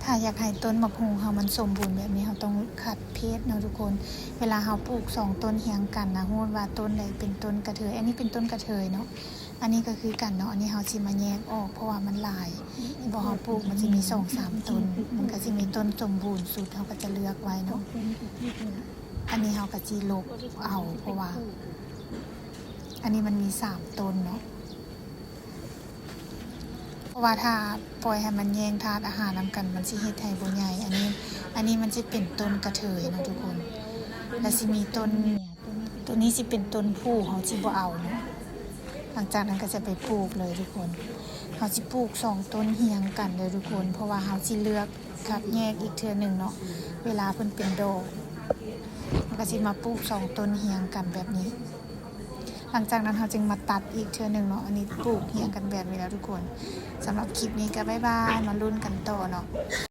ຖ້າຢາກໃຫ້ຕົ້ນໝາກຫຸ່ງເຮົາມັນສົມບູນແບບນີ້ ເຮົາຕ້ອງຄັດເພດເນາະທຸກຄົນ. ເວລາເຮົາປູກສອງຕົ້ນຮຽງກັນນະ ຮູ້ວ່າຕົ້ນໃດເປັນຕົ້ນກະເທີຍ. ອັນນີ້ເປັນຕົ້ນກະເທີຍເນາະ, ອັນນີ້ກໍຄືກັນເນາະ. ອັນນີ້ເຮົາຊິມາແຍກອອກ ເພາະວ່າມັນຫຼາຍ, ເພາະເຮົາປູກມັນຊິມີສອງສາມຕົ້ນ, ມັນກໍຊິມີຕົ້ນສົມບູນສຸດ ເຮົາກໍຈະເລືອກໄວ້ເນາະ. ອັນນີ້ເຮົາກໍຊິລົບເອົາ ເພາະວ່າອັນນີ້ມັນມີສາມຕົ້ນເນາະ. ເພາະວ່າຖ້າປ່ອຍໃຫ້ມັນແຍ່ງທາດອາຫານນຳກັນ ມັນຊິເຮັດໃຫ້ບໍ່ໃຫຍ່. ອັນນີ້ ອັນນີ້ມັນຊິເປັນຕົ້ນກະເທີຍເນາະທຸກຄົນ, ແລ້ວຊິມີຕົ້ນ ໂຕນີ້ຊິເປັນຕົ້ນຜູ້ ເຮົາຊິບໍ່ເອົາເນາະ. ຫຼັງຈາກນັ້ນກໍຈະໄປປູກເລີຍທຸກຄົນ. ເຮົາຊິປູກສອງຕົ້ນຮຽງກັນເດີທຸກຄົນ, ເພາະວ່າເຮົາຊິເລືອກຄັດແຍກອີກເທື່ອໜຶ່ງເນາະ. ເວລາເພິ່ນເປັນດອກ ເຮົາກໍຊິມາປູກສອງຕົ້ນຮຽງກັນແບບນີ້. ຫຼັງຈາກນັ້ນເຮົາຈຶ່ງມາຕັດອີກເທື່ອໜຶ່ງເນາະ. ອັນນີ້ປູກຮຽງກັນແບບນີ້ແລ້ວທຸກຄົນ. ສຳລັບຄລິບນີ້ກໍບາຍບາຍ, ມາລຸ້ນກັນຕໍ່ເນາະ.